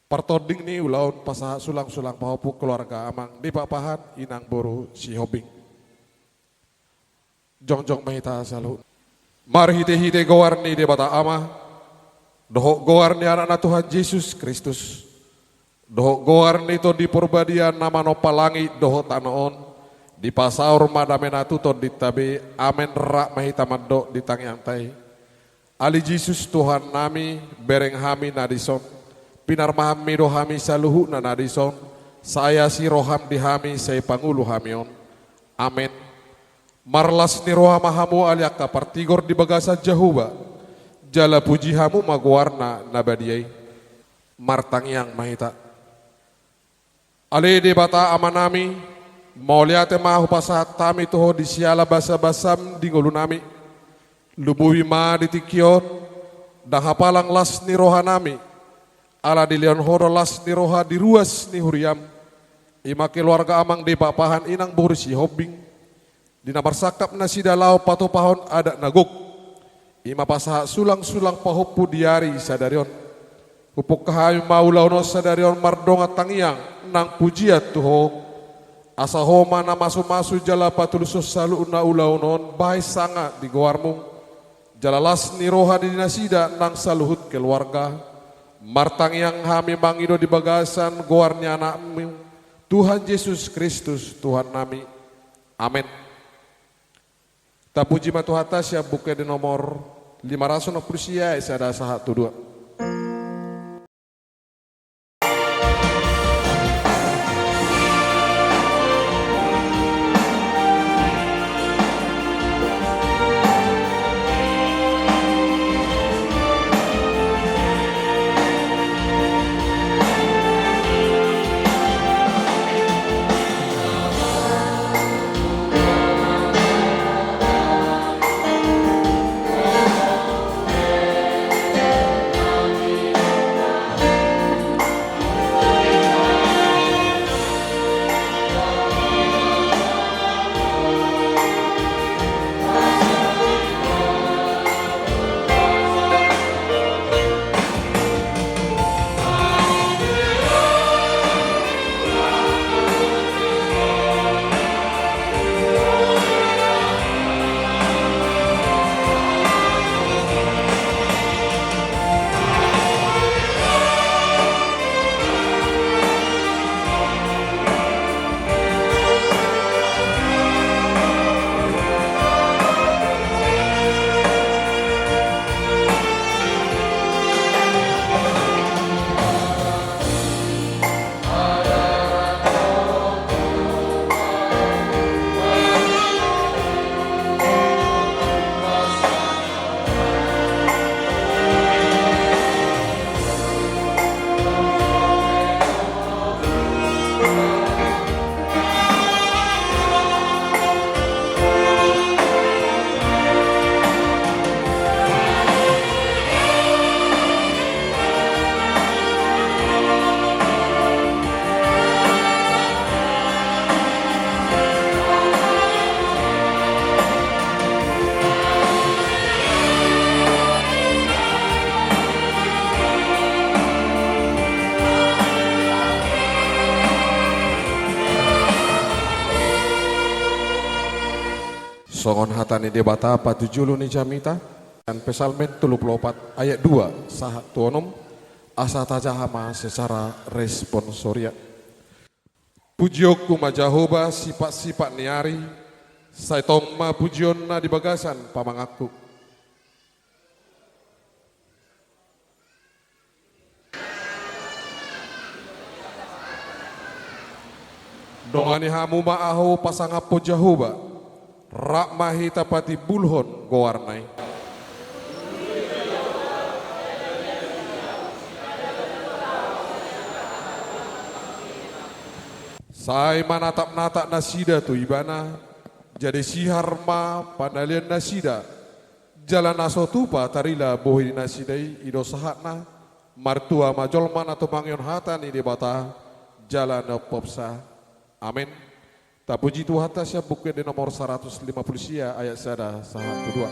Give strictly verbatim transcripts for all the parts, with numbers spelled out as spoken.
Partording ni ulaon pasahat sulang-sulang pahompu keluarga amang Debata pahan inang boru Sihombing. Jongjong ma hita saluhutna. Marhite-hite goar ni Debata Ama, dohot goar ni Anakna Tuhan Jesus Kristus, dohot goar ni Tondi Parbadia na manompa langit dohot tano on, dipasaor ma damena tu tondinta be. Amen. Rap ma hita mandok di tangiangta i. Ale Jesus Tuhannami, bereng hami na dison, pinarmahanmi do hami saluhutna na dison, sai asi roham di hami, sai pangulu hami on. Amen. Marlas ni roha ma hamu ale angka partigor di bagasan Jahowa, jala puji hamu ma goarna na badia i. Martangiang ma hita. Ale Debata Amanami, mauliate ma hupasahat hami tu Ho di siala basabasam di ngolunami. Lumobi ma di tingki on, ndang hapalang las ni rohanami, ala dilehon Ho do las ni roha di ruas ni huriam, i ma keluarga amang Debata pahan inang boru Sihombing, di na marsangkap nasida laho patupahon adat na gok, i ma pasahat sulang-sulang pahompu di ari sadari on. Hupungka hami ma ulaon on sadari on mardongan tangiang nang pujian tu Ho, asa Ho ma na masu-masu jala patulushon saluhutna ulaon on bahen sangap di goarmu, jala las ni roha di nasida nang saluhut keluarga. Martangiang hami mangido di bagasan goar ni Anakmu, Tuhan Jesus Kristus Tuhannami. Amen. Tapuji ma Tuhanta sian Buku Ende nomor lima ratus onom pulu sia, ayat sada sahat tu dua. Songon hata ni Debata patujolo ni jamita, sian Psalmen tolu pulu opat ayat dua sahat tu onom, asa tajaha ma secara responsoria. Pujionku ma Jahowa sipatsipat ni ari, sai tong ma pujionna di bagasan pamanganku. Dongani hamu ma ahu pasangaphon Jahowa, rap ma hita patimbulhon goarna i. Sai manatap-natap nasida tu Ibana, jadi sihar ma panalean nasida, jala na so tupa tarila bohi ni nasida i, i do sahatna. Martua ma jolma na tumangihon hata ni Debata jala na umpeopsa. Amen. Tapuji Tuhanta sian Buku Ende nomor saratus lima pulu sia ayat sada sahat tu dua.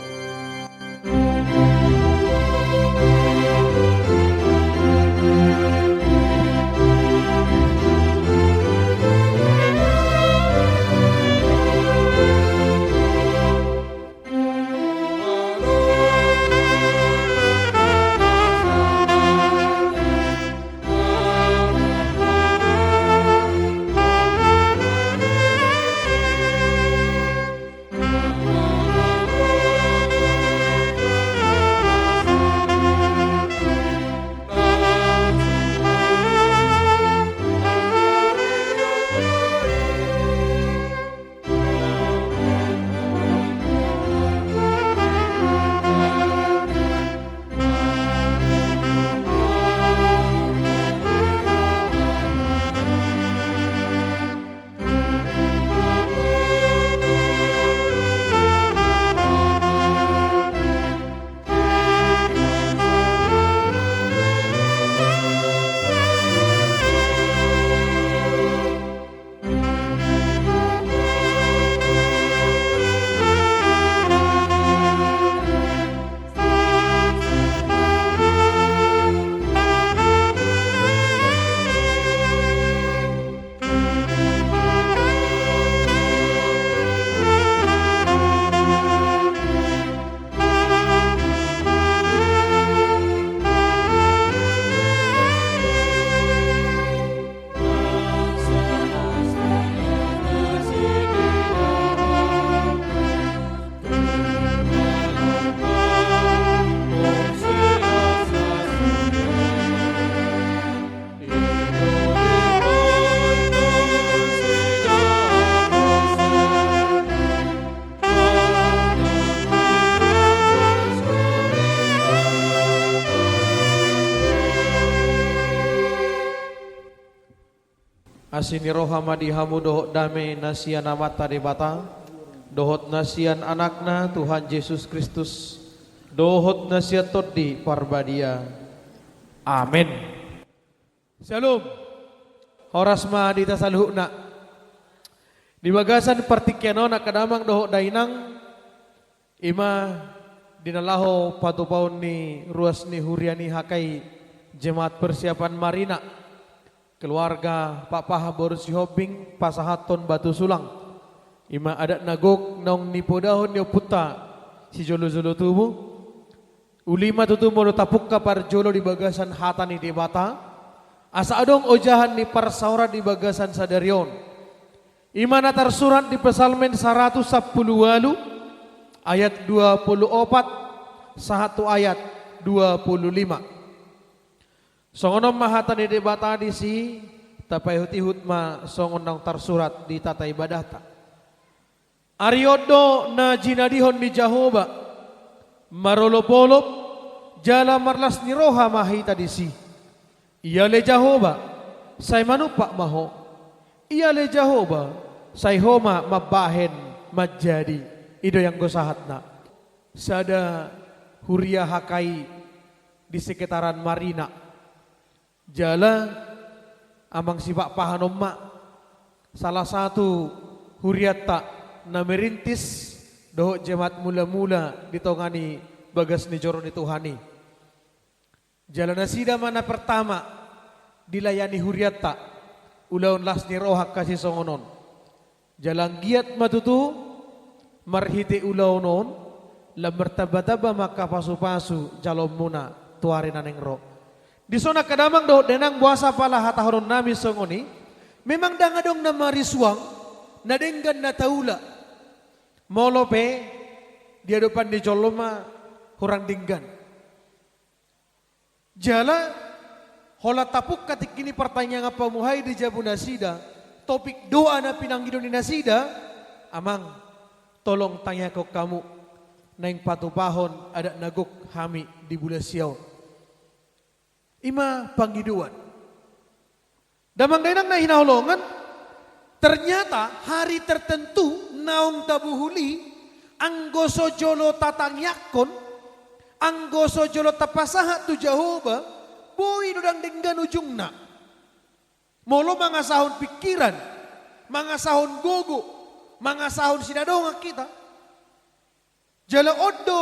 Asi ni roha ma di hamu dohot dame na sian Amanta Debata, dohot na sian Anakna Tuhan Jesus Kristus, dohot na sian Tondi Parbadia. Amen. Shalom. Horas ma di hita saluhutna. Di bagasan partingkian on, angka damang dohot dainang, i ma di na laho patupaon ni ruas ni huria ni H K I Jemaat Persiapan Marina, keluarga Pakpahan boru Sihombing, pasahathon batu sulang. I ma adat na gok naung nipodahon ni ompunta sijolojolo tubu. Uli ma tutu molo tapungka parjolo di bagasan hata ni Debata, asa adong ojahan ni parsaoran di bagasan sadari on. I ma na tarsurat di Psalmen saratus sampulu ualu, ayat dua pulu opat, sahat tu ayat dua pulu lima. Songon on ma hata ni Debata disi, tapaihutihut ma songon naung tarsurat di tata ibadahta. Ari on do na jinadihon ni Jahowa, marolopolop, jala marlas ni roha ma hita disi. Ia ale Jahowa, sai manumpak ma Ho. Ia ale Jahowa, sai Ho ma mambahen manjadi. I do i anggo sahatna. Sada huria H K I di sekitaran Marina. Jala amang sipakpahan on ma salah satu hurianta na merintis dohot jemaat mula-mula di tonga ni bagas ni joro ni Tuhan i. Jala nasida ma na pertama dilayani hurianta ulaon las ni roha angka sisongon on. Jala anggiat ma tutu marhite ulaon on, lam martambatamba ma angka pasupasu jaloonmuna tu ari na naeng ro. Dison angka damang dohot dainang, boasa pala hatahonon nami songon i, memang ndang adong na marisuang na denggan na taula. Molo pe di adopan ni jolma hurang denggan. Jala holan tapungka tingki ni partangiangan pamuhai di jabu nasida, topik doa na pinangido ni nasida, amang, tolong tangiangkon hamu naeng patupahon adat na gok hami di bulan sia on. I ma pangidoan. Damang dainang na hinaholongan, ternyata hari tertentu naung tabuhul i, anggo so jolo tatangiangkon, anggo so jolo tapasahat tu Jahowa, boi do ndang denggan ujungna. Molo mangasahon pingkiran, mangasahon gogo, mangasahon sinadongan hita. Jala on do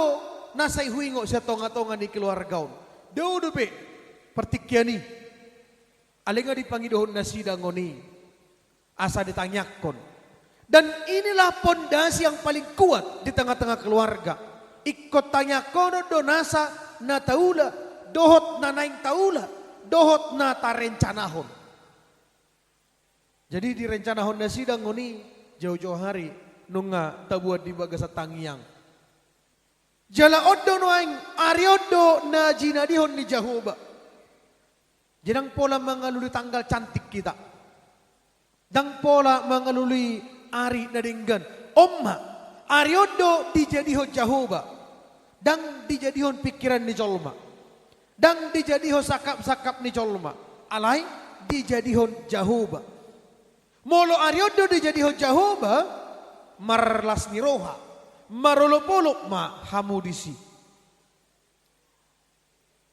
na sai huingot sian tonga-tonga ni keluarga on. Dao dope partingkian i. Alai nga dipangidohon nasida annon i asa ditangiangkon. Dan inilah pondasi yang paling kuat di tengah-tengah keluarga. Ingkon tangiangkonon do nasa na taula, dohot na naeng taula, dohot na tarencanahon. Jadi direncanahon nasida annon i jauh-jauh hari nunga taboan di bagasan tangiang. Jala on do nuaeng, ari on do na jinadihon ni Jahowa. Jadi ndang pola mangalului tanggal cantik hita. Ndang pola mangalului ari na denggan. On ma, ari on do dijadihon Jahowa. Ndang dijadihon pingkiran ni jolma. Ndang dijadihon sangkap-sangkap ni jolma, alai dijadihon Jahowa. Molo ari on do dijadihon Jahowa, marlas ni roha, marolopolop ma hamu disi.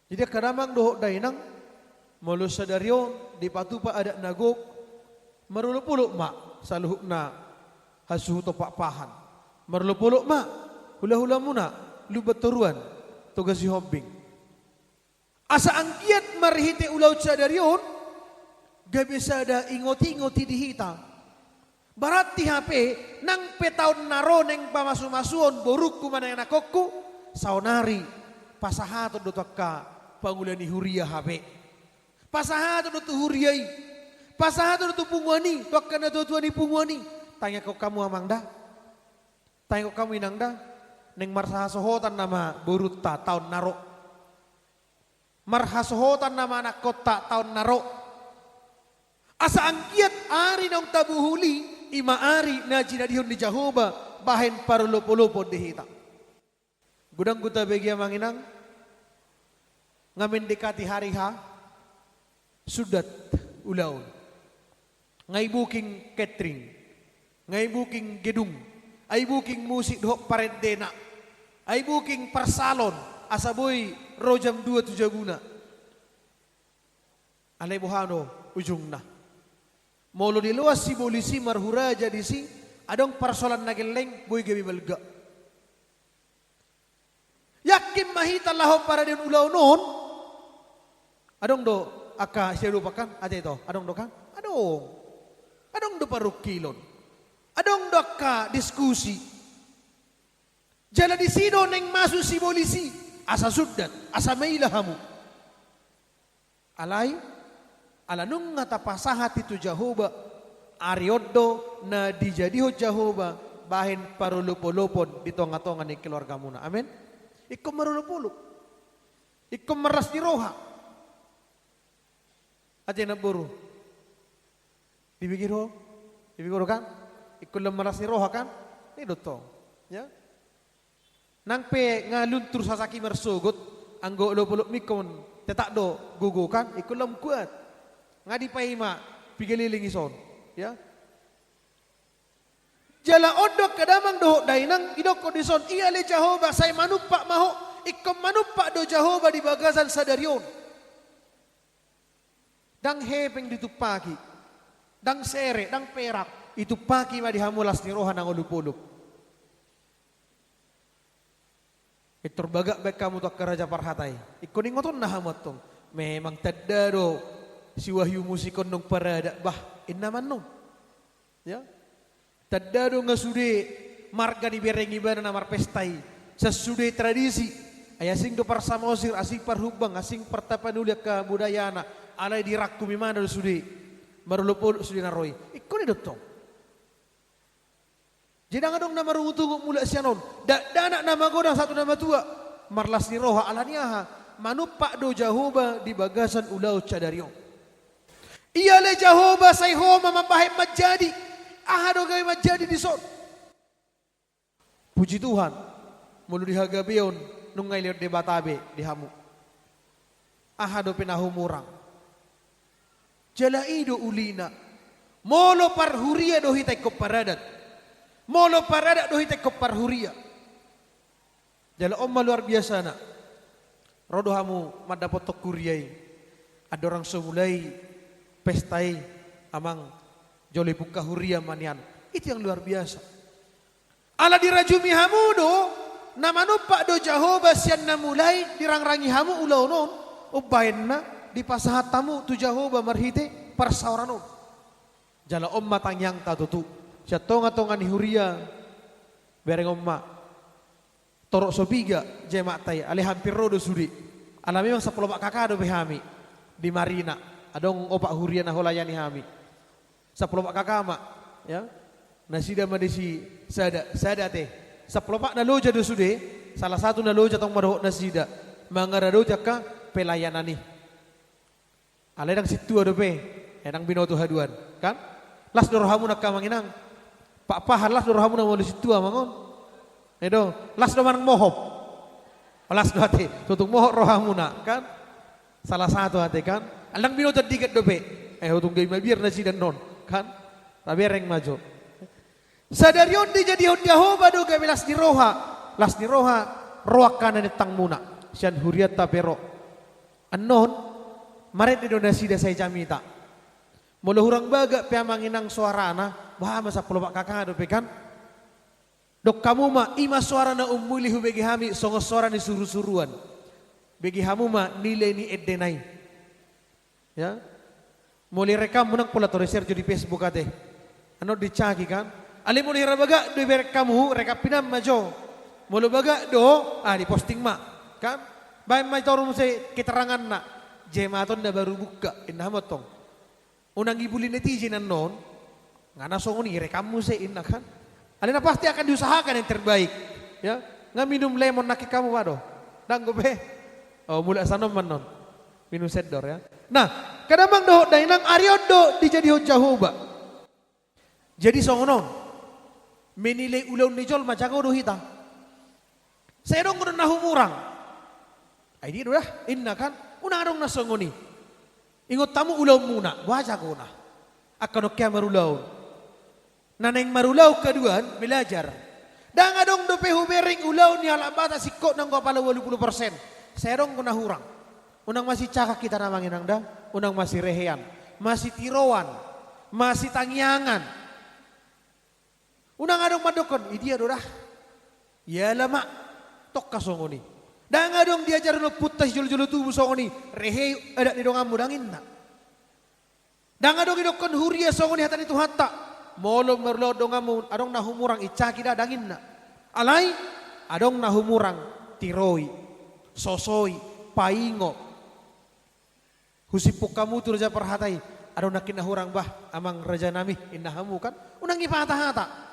Jadi angka damang dohot dainang, molo sadari on dipatupa adat na gok, marolopolop ma saluhutna hasuhuton Pakpahan. Marolopolop ma hulahulamuna Lumban Toruan, Toga Sihombing. Asa anggiat marhite ulaon sadari on, gabe sada ingotingot i di hita. Berarti hape, nang pe taon na ro naeng pamasumasuon borungku manang anakkonku, saonari pasahaton do tu angka pangula ni huria hape. Pasahaton do tu huria i. Pasahaton do tu punguan i, tu angka natuatua ni punguan i. Tangiangkon hamu amang da. Tangiangkon hamu inang da. Naeng marhasohotan nama borunta taon na ro. Marhasohotan nama anakkonta taon na ro. Asa anggiat ari naung tabuhul i, i ma ari na jinadihon ni Jahowa bahen parolopolopon di hita. Godang do tabege amang inang, nga mendekati hari H, sundat ulaon. Nga i booking catering, nga i booking gedung, ai booking musik dohot parendena, ai booking parsalon, asa boi ro jam dua tu jabuna. Alai boha do ujungna? Molo diloas sibolis i marhuraja disi, adong parsoalan na gelleng, boi gabe balga. Yakin ma hita laho parade ulaon on? Adong do angka siadopan kan, ate to? Adong do kan? Adong. Adong do parungkilon. Adong do angka diskusi. Jala disi do naeng masuk sibolis i, asa sundat, asa maila hamu. Alai, ala nunga tapasahat i tu Jahowa, ari on do na dijadihon Jahowa bahen parolopolopon di tongatonga ni keluargamuna. Amen. Ingkon marolopolop. Ingkon marlas ni roha. Ate na boru. Dibege do, dibege do kan? Ingkon lam marlas ni roha kan? I do tong. Ya. Nang pe nga luntur sasaki marsogot, anggo olopolopmi ingkon tetap do gogo kan? Ingkon lam kuat. Nga dipaima piga leleng i son. Ya. Jala on do angka damang dohot dainang, idokkon dison, ia ale Jahowa, sai manumpak ma ho, ingkon manumpak do Jahowa di bagasan sadari on. Ndang hepeng ditumpaki, ndang sere, ndang perak, itumpaki ma di hamu las ni roha nang olopolop. Pintor bagak baen hamu tu angka raja parhata i. Ingkon ingotonna hamu antong. Memang tanda do si Wahyu Musik on nunga paradat, bah, inna ma annon. Ya. Tanda do nga sude marga dibereng ibana na marpesta i. Sian sude tradisi. Ai asing do par Samosir, asing par Humbang, asing par Tapanuli angka budayana. Alai dirangkum ibana do sude. Marolopolop sude na ro i. Ingkon i do tong. Jadi ndang adong na marungutungut mulak sian on. Dakdanak na magodang sahat tu na matua. Marlas ni roha ala ni aha? Manumpak do Jahowa di bagasan ulaon sadari on. Ia ale Jahowa, sai ho ma mambahen manjadi. Aha do gabe manjadi dison? Puji Tuhan, molo di hagabeon nunga dilehon Debata be di hamu. Aha dope na humurang? Jala i do ulina. Molo parhuria do hita ingkon paradat. Molo paradat do hita ingkon parhuria. Jala on ma luar biasana. Ro do hamu mandapothon huria i. Andorang so mulai pesta i, amang, jolo ipungka huria ma nian. Itu yang luar biasa. Ala dirajumi hamu do, na manumpak do Jahowa sian na mulai dirangrangi hamu ulaon on, umbahen na dipasahat hamu tu Jahowa marhite parsaoran on. Jala on ma tangiangta tutu, sian tongatonga ni huria, bereng on ma. Torop so piga jemaat i, alai hampir ro do sude. Ala memang sampulu opat K K dope hami di Marina. Adong opat huria na hulayani hami. Sampulu opat K K ma, ya. Nasida ma disi sada, sada ate. Sampulu opat na loja do sude, salah satu na loja tong ma dohot nasida. Mangaradoti angka pelayanan i. Alai ndang sintua dope, eh, ndang binoto haduan, kan? Las do rohamuna angka amang inang. Pakpahan, las do rohamuna molo sintua amang on. Eh do, las do manang mohop. Oh, las do ate, tutu mohop rohamuna, kan? Salah satu ate, kan? Alai ndang binoto digan dope. Eh, tung gabe mabiar nasida annon, kan? Tabereng ma jo. Sadari on dijadihon Jahowa do gabe las ni roha. Las ni roha, ro angka na nintangmuna. Sian hurianta pe ro. Annon, marende do nasida sai jamita. Molo hurang bagak pe amang inang soarana, boha ma sampulu opat K K dope kan? Dok hamu ma, i ma soara na ummuli hubege hami, songon soara ni surusuruan. Bege hamu ma nilai ni endena i. Ya. Molo direkam, unang pola torang share jo di Facebook ate. Annon dicaki kan. Alai molo hira bagak do ibereng hamu, rekam hinan ma jo. Molo bagak do, ah, diposting ma. Kan? Baen ma i toru muse keteranganna. Jemaat on na baru buka, inna hamu antong. Unang ibuli netizen annon. Nga na songon i rekam muse inna kan. Alai na pasti akan diusahakan yang terbaik. Ya, nga minum lemon nangkin hamu ma do. Ndang dope. Oh, mulak sian on ma annon. Minum sendor ya. Nah, angka damang dohot dainang, ari on do dijadihon Jahowa. Jadi songon on. Menilai ulaon ni jolma jago do hita. Sai adong do na humurang. Ai dia do dah, inna kan, unang adong na songon i. Ingot hamu ulaonmuna, boha jagona. Angka on hea marulaon. Na naeng marulaon haduan, belajar. Ndang adong dope hubereng ulaon ni halak Batak singkop nanggo apala ualu pulu persen. Sai adong na hurang. Unang masincakak hita na manginang da. Unang masirehean. Masitiroan. Masitangiangan. Unang adong mandokkon, i dia do da. Iala ma. Tongka songon i. Ndang adong diajar ni ompunta sijolojolo tubu songon i. Rehei adat ni donganmu, ndang inna. Ndang adong didokkon huria songon i hata ni Tuhanta. Molo marulaon donganmu adong na humurang, incaki da, ndang inna. Alai, adong na humurang, tiroi, sosoi, paingot. Husiphon hamu tu raja parhata i, adong nangkin na hurang bah, amang rajanami, inna hamu kan. Unang i pahata-hata.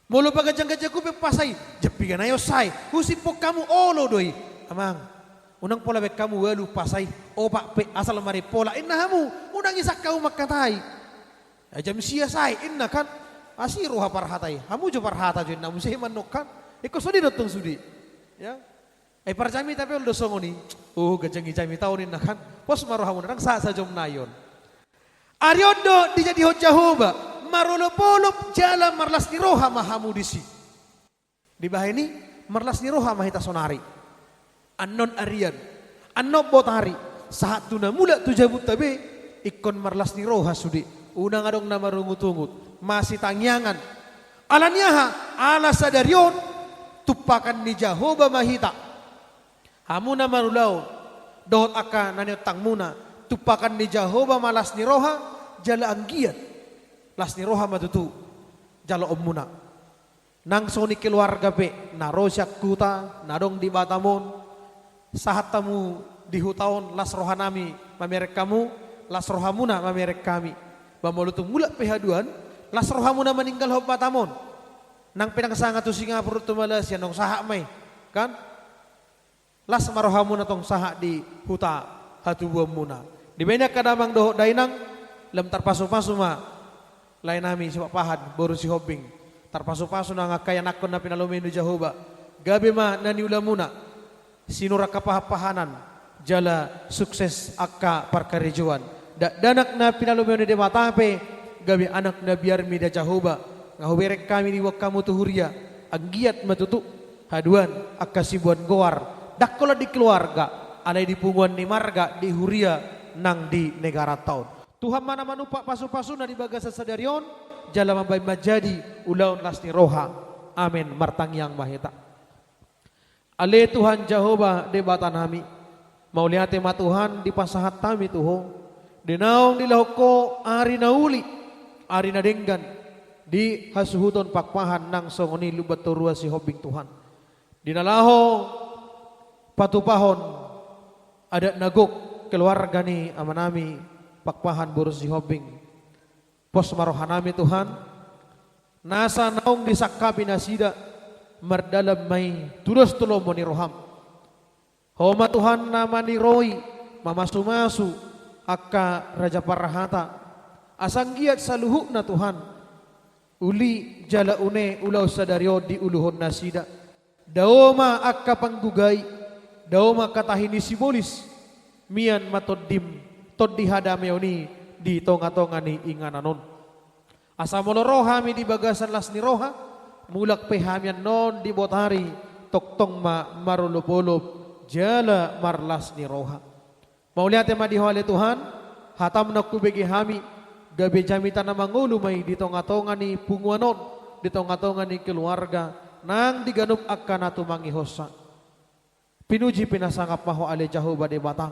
Molo paganjang-ganjang hupe pasa i, jam piga nai on sae, husiphon hamu olo do i. Amang, unang pola baen hamu ualu pasa i, opat pe asal ma dipola, inna hamu, unang i sangka hamu mangkatai. Ai jam sia sae, inna kan, asi roha parhata i, hamu jo parhata jo inna, muse i mannokan, ingkon songon i do tong sude. Ya. Ai parjamita pe olo do songon i, oh ganjang i jamita on inna kan, pos ma rohamuna, ndang sahat sajom nai on. Ari on do dijadihon Jahowa, marolop-olop jala marlas ni roha ma hamu disi. Dibahen i, marlas ni roha ma hita sonari. Annon arian, annon botari, sahat tu na mulak tu jabunta be, ingkon marlas ni roha sude, unang adong na marungut-ungut, masitangiangan. Ala ni aha, ala sadari on, tumpakan ni Jahowa ma hita. Hamu na marulaon, dohot angka na niontangmuna, tumpakan ni Jahowa ma las ni roha, jala anggiat las ni roha ma tutu jaloonmuna. Nang songon i keluarga pe, na ro sian huta, na adong di Batam on, sahat hamu di huta on, las rohanami mamereng hamu, las rohamuna mamereng hami. Ba molo tung mulak pe haduan, las rohamuna maninggalhon Batam on. Nang pe ndang sanga tu Singapura, tu Malaysia, nunga sahat ma i, kan? Las ma rohamuna tong sahat di huta hatubuanmuna. Dibahen i angka damang dohot dainang, lam tarpasupasu ma laenami Sipakpahan boru Sihombing. Tarpasupasu nang angka ianakhon na pinalumehon ni Jahowa. Gabe ma na niulamuna. Sinur angka pahanpahanan. Jala sukses angka parkarejoan. Dakdanak na pinalumehon ni Debata pe, gabe anak na biarmi da Jahowa. Nga hubereng hami diboan hamu tu huria. Anggiat ma tutu. Haduan, angka siboan goar, ndang holan di keluarga, alai di punguan ni marga, di huria, nang di negaranta on. Tuhan ma na manumpak pasupasuna di bagasan sadari on, jala mambahen manjadi ulaon las ni roha. Amen. Martangiang ma hita. Ale Tuhan Jahowa Debatanami, mauliate ma Tuhan dipasahat hami tu Ho, di naung dilehon Ho ari na uli, ari na denggan, di hasuhuton Pakpahan nang songon i Lumban Toruan Sihombing Tuhan. Di na laho patupahon adat na gok keluarga ni amanami Pakpahan boru Sihombing. Pos ma rohanami Tuhan, nasa naung disangkapi nasida mardalan ma i tudos tu lomo ni roham. Ho ma Tuhan na maniroi, mamasumasu angka raja parhata. Asa anggiat saluhutna Tuhan, uli jala une ulaon sadari on diuluhon nasida. Dao ma angka panggugai, dao ma angka tahi ni sibolis, mian ma tondim, tondi hadameon i di tongatonga ni inganan on. Asa molo ro hami di bagasan las ni roha, mulak pe hami annon di botari, tongtong ma marolopolop, jala marlas ni roha. Mauliate ma di Ho ale Tuhan, hatam na hubege hami, gabe jamita na mangolu ma i di tongatonga ni punguan on, di tongatonga ni keluarga, nang di ganup angka na tumangihonsa. Pinuji pinasangap ma Ho ale Jahowa Debata,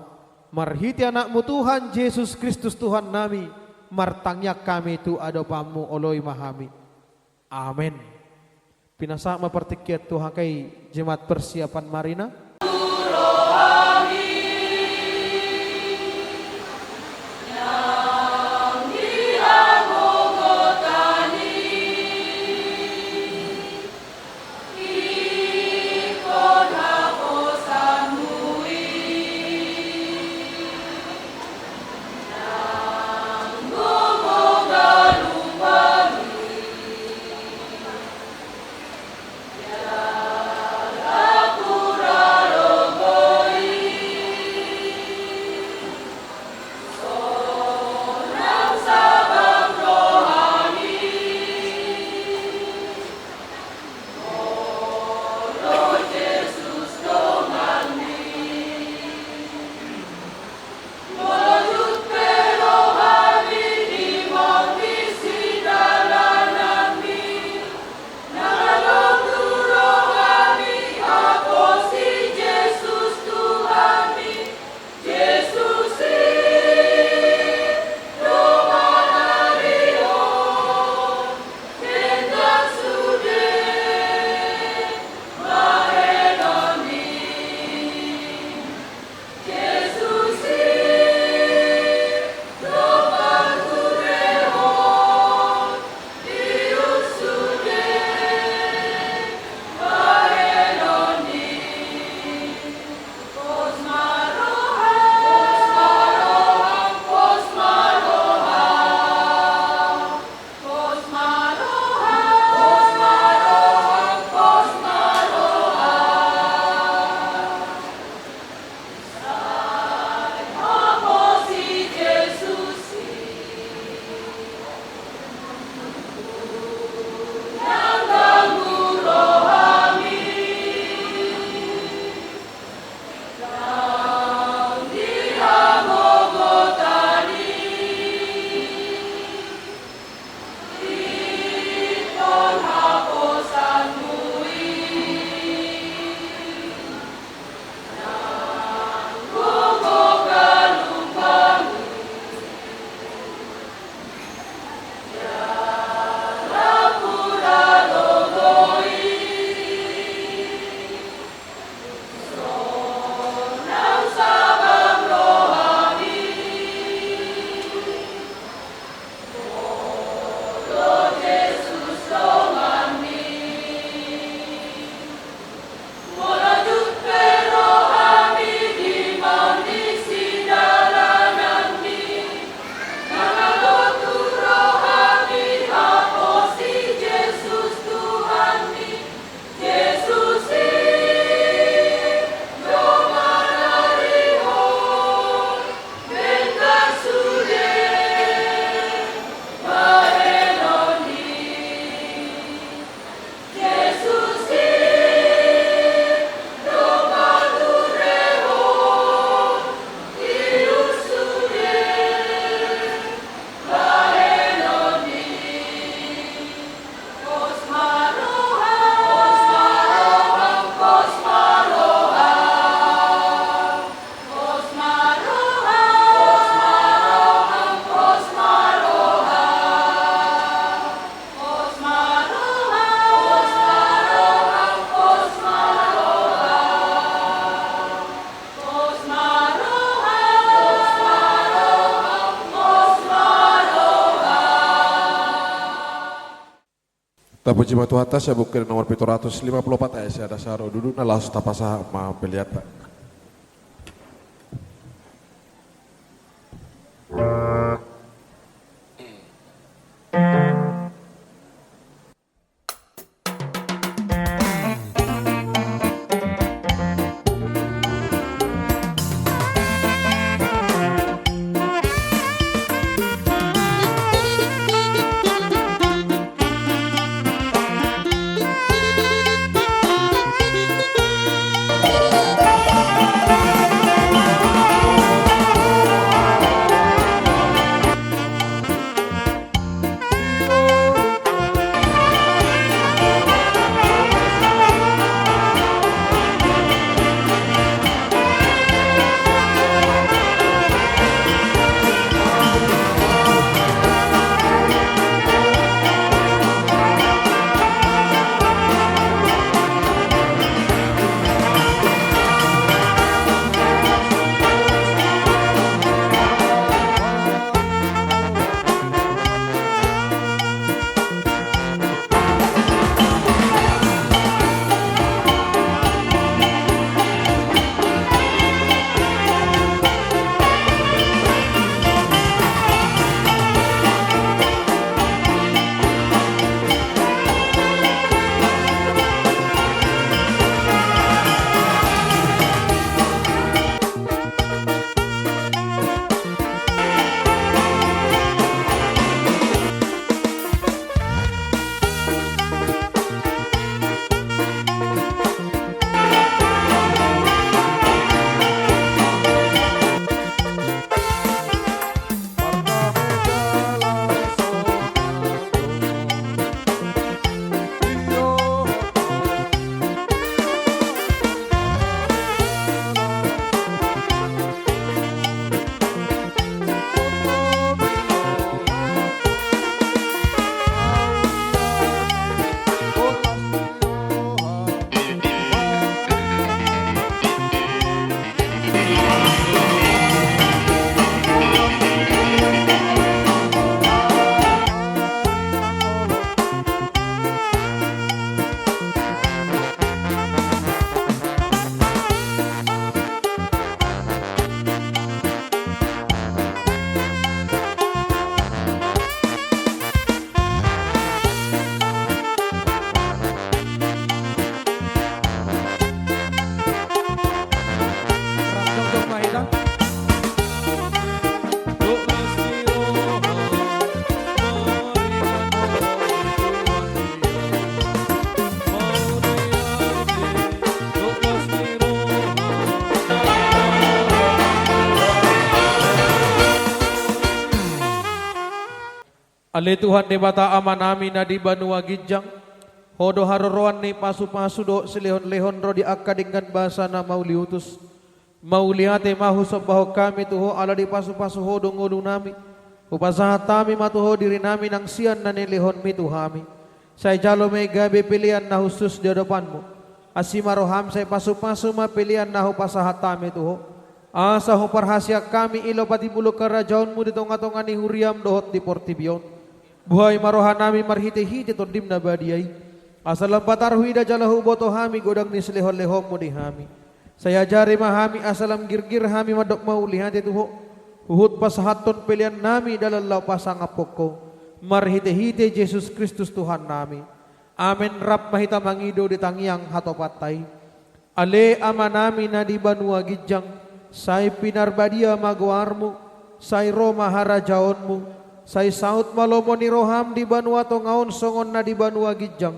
marhite AnakMu Tuhan Jesus Kristus Tuhannami, martangiang hami tu adopanMu, oloi ma hami. Amen. Pinasahat ma partingkian tu angka i jemaat persiapan marina. Tapuji ma Tuhanta, sian Buku Ende nomor pitu ratus lima pulu opat ayat sada sahat tu dudukna, laos tapasahat ma peleanta. Ale Tuhan Debata Amanami na di banua ginjang, Ho do haroroan ni pasupasu dohot silehonlehon ro di angka denggan basa na mauliutus. Mauliate ma husombahon hami tu Ho ala dipasupasu Ho do ngolunami. Hupasahat hami ma tu Ho dirinami nang sian na nilehonMi tu hami. Sai jalo ma i gabe pelean na hushus di adopanMu. Asi ma rohaM, sai pasupasu ma pelean na hupasahat hami tu Ho. Asa huparhaseang hami i lopa timbulhon harajaonMu di tongatonga ni huriaM dohot di portibi on. Buhai ma rohanami marhitehite TondiM na badia i. Asa lam patar huida jala huboto hami godang ni silehonlehonMu di hami. Sai ajari ma hami asa lam girgir hami mandok mauliate tu Ho, huhut pasahathon peleannami dalan laho pasangaphon Ho, marhitehite Jesus Kristus Tuhannami. Amen. Rap ma hita mangido di tangiang hatopanta i. Ale Amanami na di banua ginjang, sai pinarbadia ma goarMu, sai ro ma harajaonMu, sai saut ma lomo ni rohaM di banua tonga on songon na di banua ginjang.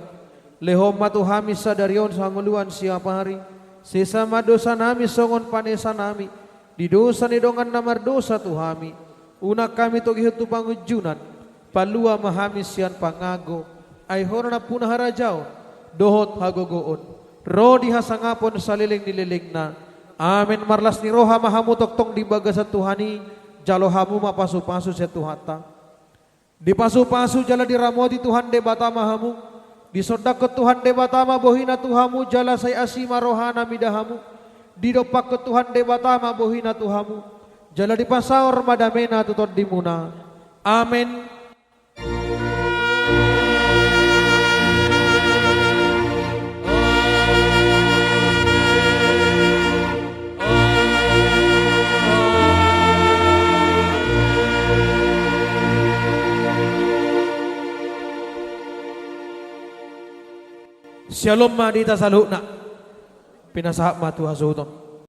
Lehon ma tu hami sadari on hangoluan siapari. Sesa ma dosanami songon panesanami di dosa ni dongan na mardosa tu hami. Unang hami togihon tu pangunjunan. Palua ma hami sian pangago. Ai Ho do nampuna harajaon dohot hagogoon ro di hasangapon saleleng ni lelengna. Amen. Marlas ni roha ma hamu tongtong di bagasan Tuhan i. Jalo hamu ma pasupasu sian Tuhanta. Dipasupasu jala diramoti Tuhan Debata ma hamu. Disondangkon Tuhan Debata ma bohiNa tu hamu jala sai asi ma rohaNa mida hamu. Didompakkon Tuhan Debata ma bohiNa tu hamu jala dipasaor ma dameNa tu tondimuna. Amen. Shalom ma di hita saluhutna. Pinasahat ma tu hasuhuton.